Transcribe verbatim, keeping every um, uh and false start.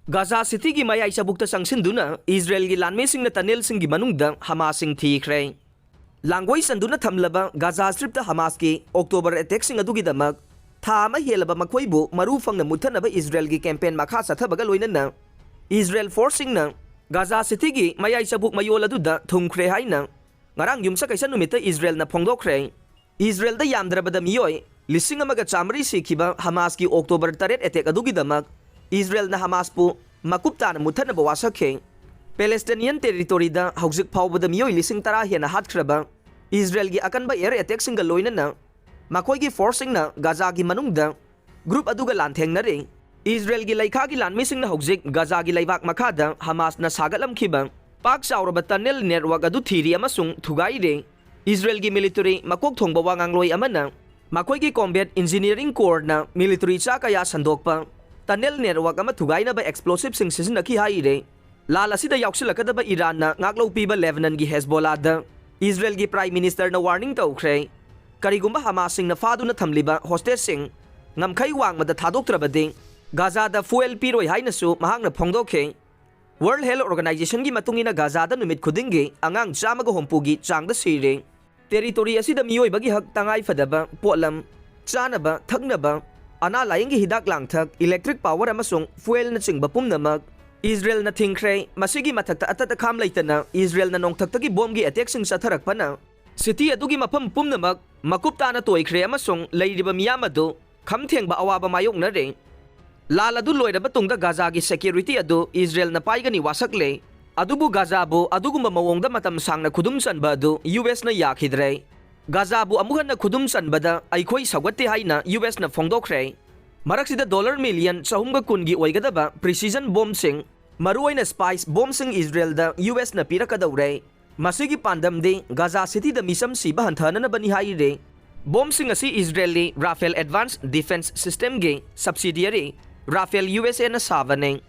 ꯒꯥꯖꯥ ꯁꯤꯇꯤꯒꯤ ꯃꯌꯥꯏ ꯆꯕꯨꯛꯇ ꯆꯪꯁꯤꯟꯗꯨꯅ ꯏꯖꯔꯦꯜꯒꯤ ꯂꯥꯟꯃꯤꯁꯤꯡꯅ ꯇꯅꯦꯜꯁꯤꯡꯒꯤ ꯃꯅꯨꯡꯗ ꯍꯃꯥꯁꯁꯤꯡ ꯊꯤꯈ꯭ꯔꯦ꯫ ꯂꯥꯡꯒꯣꯏ ꯆꯟꯗꯨꯅ ꯊꯝꯂꯕ ꯒꯥꯖꯥ ꯁ꯭ꯇ꯭ꯔꯤꯞꯇ ꯍꯃꯥꯁꯀꯤ ꯑꯣꯛꯇꯣꯕꯔ ꯑꯦꯇꯦꯛꯁꯤꯡ ꯑꯗꯨꯒꯤꯗꯃꯛ ꯊꯥ ꯑꯃ ꯍꯦꯜꯂꯕ ꯃꯈꯣꯏꯕꯨ ꯃꯔꯨ ꯐꯪꯅ ꯃꯨꯠꯊꯅꯕ ꯏꯖꯔꯦꯜꯒꯤ ꯀꯦꯝꯄꯦꯟ ꯃꯈꯥ ꯆꯠꯊꯕꯒ ꯂꯣꯏꯅꯅ ꯏꯖꯔꯦꯜ ꯐꯣꯔꯁꯁꯤꯡꯅ ꯒꯥꯖꯥ ꯁꯤꯇꯤꯒꯤ ꯃꯌꯥꯏ ꯆꯕꯨꯛ ꯃꯌꯣꯜ ꯑꯗꯨꯗ ꯊꯨꯡꯈ꯭ꯔꯦ ꯍꯥꯏꯅ ꯉꯔꯥꯡ ꯌꯨꯝꯁꯀꯩꯁ ꯅꯨꯃꯤꯠꯇ ꯏꯖꯔꯦꯜꯅ ꯐꯣꯡꯗꯣꯛꯈ꯭ꯔꯦ꯫ ꯏꯖꯔꯦꯜꯗ ꯌꯥꯝꯗ꯭ꯔꯕꯗ ꯃꯤꯑꯣꯏ ꯂꯤꯁꯤꯡ ꯑꯃꯒ ꯆꯥꯃꯔꯤ ꯁꯤꯈꯤꯕ ꯍꯃꯥꯁꯀꯤ ꯑꯣꯛꯇꯣꯕꯔ ꯇꯔꯦꯠ ꯑꯦꯇꯦꯛ ꯑꯗꯨꯒꯤꯗꯃꯛ ꯏꯖꯔꯦꯜꯅ ꯍꯃꯥꯁꯄꯨ ꯃꯀꯨꯞ ꯇꯥꯅ ꯃꯨꯠꯊꯠꯅꯕ ꯋꯥꯁꯛꯈꯤ꯫ ꯄꯦꯂꯦꯁꯇꯤꯅꯤꯌꯟ ꯇꯦꯔꯤꯇꯣꯔꯤꯗ ꯍꯧꯖꯤꯛ ꯐꯥꯎꯕꯗ ꯃꯤꯑꯣꯏ ꯂꯤꯁꯤꯡ ꯇꯔꯥ ꯍꯦꯟꯅ ꯍꯥꯠꯈ꯭ꯔꯕ ꯏꯖꯔꯦꯜꯒꯤ ꯑꯀꯟꯕ ꯑꯦꯌꯔ ꯑꯦꯇꯦꯛꯁꯤꯡꯒ ꯂꯣꯏꯅꯅ ꯃꯈꯣꯏꯒꯤ ꯐꯣꯔꯁꯁꯤꯡꯅ ꯒꯥꯖꯥꯒꯤ ꯃꯅꯨꯡꯗ ꯒ꯭ꯔꯨꯞ ꯑꯗꯨꯒ ꯂꯥꯟꯊꯦꯡꯅꯔꯤ꯫ ꯏꯖꯔꯦꯜꯒꯤ ꯂꯩꯈꯥꯒꯤ ꯂꯥꯟꯃꯤꯁꯤꯡꯅ ꯍꯧꯖꯤꯛ ꯒꯥꯖꯥꯒꯤ ꯂꯩꯕꯥꯛ ꯃꯈꯥꯗ ꯍꯃꯥꯁꯅ ꯁꯥꯒꯠꯂꯝꯈꯤꯕ ꯄꯥꯛ ꯆꯥꯎꯔꯕ ꯇꯅꯦꯜ ꯅꯦꯠꯋꯥꯔꯛ ꯑꯗꯨ ꯊꯤꯔꯤ ꯑꯃꯁꯨꯡ ꯊꯨꯒꯥꯏꯔꯤ꯫ ꯏꯖꯔꯦꯜꯒꯤ ꯃꯤꯂꯤꯇꯔꯤ ꯃꯀꯣꯛ ꯊꯣꯡꯕ ꯋꯥ ꯉꯥꯡꯂꯣꯏ ꯑꯃꯅ ꯃꯈꯣꯏꯒꯤ ꯀꯣꯝꯕꯦꯠ ꯏꯟꯖꯤꯅꯤꯌꯔꯤꯡ ꯀꯣꯔꯅ ꯃꯤꯂꯤꯇꯔꯤ ꯆꯥ ꯀꯌꯥ ꯁꯟꯗꯣꯛꯄ ꯇꯅꯦꯜ ꯅꯦꯠꯋꯥꯔꯛ ꯑꯃ ꯊꯨꯒꯥꯏꯅꯕ ꯑꯦꯛꯁꯄ꯭ꯂꯣꯁꯤꯚꯁꯤꯡ ꯁꯤꯖꯤꯟꯅꯈꯤ ꯍꯥꯏꯔꯤ꯫ ꯂꯥꯜ ꯑꯁꯤꯗ ꯌꯥꯎꯁꯤꯜꯂꯛꯀꯗꯕ ꯏꯔꯥꯟꯅ ꯉꯥꯛꯂꯧ ꯄꯤꯕ ꯂꯦꯕꯅꯟꯒꯤ ꯍꯦꯖꯕꯣꯂꯥꯗ ꯏꯖꯔꯦꯜꯒꯤ ꯄ꯭ꯔꯥꯏꯝ ꯃꯤꯅꯤꯁꯇꯔꯅ ꯋꯥꯔꯅꯤꯡ ꯇꯧꯈ꯭ꯔꯦ꯫ ꯀꯔꯤꯒꯨꯝꯕ ꯍꯃꯥꯁꯁꯤꯡꯅ ꯐꯥꯗꯨꯅ ꯊꯝꯂꯤꯕ ꯍꯣꯁꯇꯦꯖꯁꯤꯡ ꯉꯝꯈꯩ ꯋꯥꯡꯃꯗ ꯊꯥꯗꯣꯛꯇ꯭ꯔꯕꯗꯤ ꯒꯥꯖꯥꯗ ꯐꯨꯑꯦꯜ ꯄꯤꯔꯣꯏ ꯍꯥꯏꯅꯁꯨ ꯃꯍꯥꯛꯅ ꯐꯣꯡꯗꯣꯛꯈꯤ꯫ ꯋꯥꯔꯜꯗ ꯍꯦꯜꯊ ꯑꯣꯔꯒꯅꯥꯏꯖꯦꯁꯟꯒꯤ ꯃꯇꯨꯡ ꯏꯟꯅ ꯒꯥꯖꯥꯗ ꯅꯨꯃꯤꯠ ꯈꯨꯗꯤꯡꯒꯤ ꯑꯉꯥꯡ ꯆꯥꯝꯃꯒ ꯍꯨꯝꯐꯨꯒꯤ ꯆꯥꯡꯗ ꯁꯤꯔꯦ꯫ ꯇꯦꯔꯤꯇꯣꯔꯤ ꯑꯁꯤꯗ ꯃꯤꯑꯣꯏꯕꯒꯤ ꯍꯛ ꯇꯉꯥꯏ ꯐꯗꯕ ꯄꯣꯠꯂꯝ, ꯆꯥꯅꯕ, ꯊꯛꯅꯕ, ꯑꯅꯥ ꯂꯥꯌꯦꯡꯒꯤ ꯍꯤꯗꯥꯛ ꯂꯥꯡꯊꯛ, ꯏꯂꯦꯛꯇ꯭ꯔꯤꯛ ꯄꯥꯋꯔ ꯑꯃꯁꯨꯡ ꯐꯨꯑꯦꯜꯅꯆꯤꯡꯕ ꯄꯨꯝꯅꯃꯛ ꯏꯖꯔꯦꯜꯅ ꯊꯤꯡꯈ꯭ꯔꯦ꯫ ꯃꯁꯤꯒꯤ ꯃꯊꯛꯇ ꯑꯇꯠ ꯑꯈꯥꯝ ꯂꯩꯇꯅ ꯏꯖꯔꯦꯜꯅ ꯅꯣꯡꯊꯛꯇꯒꯤ ꯕꯣꯝꯒꯤ ꯑꯦꯇꯦꯛꯁꯤꯡ ꯆꯠꯊꯔꯛꯄꯅ ꯁꯤꯇꯤ ꯑꯗꯨꯒꯤ ꯃꯐꯝ ꯄꯨꯝꯅꯃꯛ ꯃꯀꯨꯞ ꯇꯥꯅ ꯇꯣꯏꯈ꯭ꯔꯦ ꯑꯃꯁꯨꯡ ꯂꯩꯔꯤꯕ ꯃꯤꯌꯥꯝ ꯑꯗꯨ ꯈꯝ ꯊꯦꯡꯕ ꯑꯋꯥꯕ ꯃꯥꯌꯣꯛꯅꯔꯦ꯫ ꯂꯥꯜ ꯑꯗꯨ ꯂꯣꯏꯔꯕ ꯇꯨꯡꯗ ꯒꯥꯖꯥꯒꯤ ꯁꯦꯀ꯭ꯌꯨꯔꯤꯇꯤ ꯑꯗꯨ ꯏꯖꯔꯦꯜꯅ ꯄꯥꯏꯒꯅꯤ ꯋꯥꯁꯛꯂꯦ꯫ ꯑꯗꯨꯕꯨ ꯒꯥꯖꯥꯕꯨ ꯑꯗꯨꯒꯨꯝꯕ ꯃꯑꯣꯡꯗ ꯃꯇꯝ ꯁꯥꯡꯅ ꯈꯨꯗꯨꯝ ꯆꯟꯕ ꯑꯗꯨ ꯌꯨ ꯑꯦꯁꯅ ꯌꯥꯈꯤꯗ꯭ꯔꯦ꯫ ꯒꯥꯖꯥꯕꯨ ꯑꯃꯨꯛ ꯍꯟꯅ ꯈꯨꯗꯨꯝ ꯆꯟꯕꯗ ꯑꯩꯈꯣꯏ ꯁꯧꯒꯠꯇꯦ ꯍꯥꯏꯅ ꯌꯨ ꯑꯦꯁꯅ ꯐꯣꯡꯗꯣꯛꯈ꯭ꯔꯦ꯫ ꯃꯔꯛꯁꯤꯗ ꯗꯣꯂꯔ ꯃꯤꯂꯤꯌꯟ ꯆꯍꯨꯝꯒ ꯀꯨꯟꯒꯤ ꯑꯣꯏꯒꯗꯕ ꯄ꯭ꯔꯤꯁꯤꯖꯟ ꯕꯣꯝꯁꯤꯡ, ꯃꯔꯨꯑꯣꯏꯅ ꯁ꯭ꯄꯥꯏꯁ ꯕꯣꯝꯁꯤꯡ ꯏꯖꯔꯦꯜꯗ ꯌꯨ ꯑꯦꯁꯅ ꯄꯤꯔꯛꯀꯗꯧꯔꯦ꯫ ꯃꯁꯤꯒꯤ ꯄꯥꯟꯗꯝꯗꯤ ꯒꯥꯖꯥ ꯁꯤꯇꯤꯗ ꯃꯤꯆꯝ ꯁꯤꯕ ꯍꯟꯊꯅꯅꯕꯅꯤ ꯍꯥꯏꯔꯤ꯫ ꯕꯣꯝꯁꯤꯡ ꯑꯁꯤ ꯏꯖꯔꯦꯜꯂꯤ ꯔꯥꯐꯦꯜ ꯑꯦꯗꯚꯥꯟꯁ ꯗꯤꯐꯦꯟꯁ ꯁꯤꯁꯇꯦꯝꯒꯤ ꯁꯕꯁꯤꯗꯤꯌꯔꯤ ꯔꯥꯐꯦꯜ ꯌꯨ ꯑꯦꯁ ꯑꯦꯅ ꯁꯥꯕꯅꯤ꯫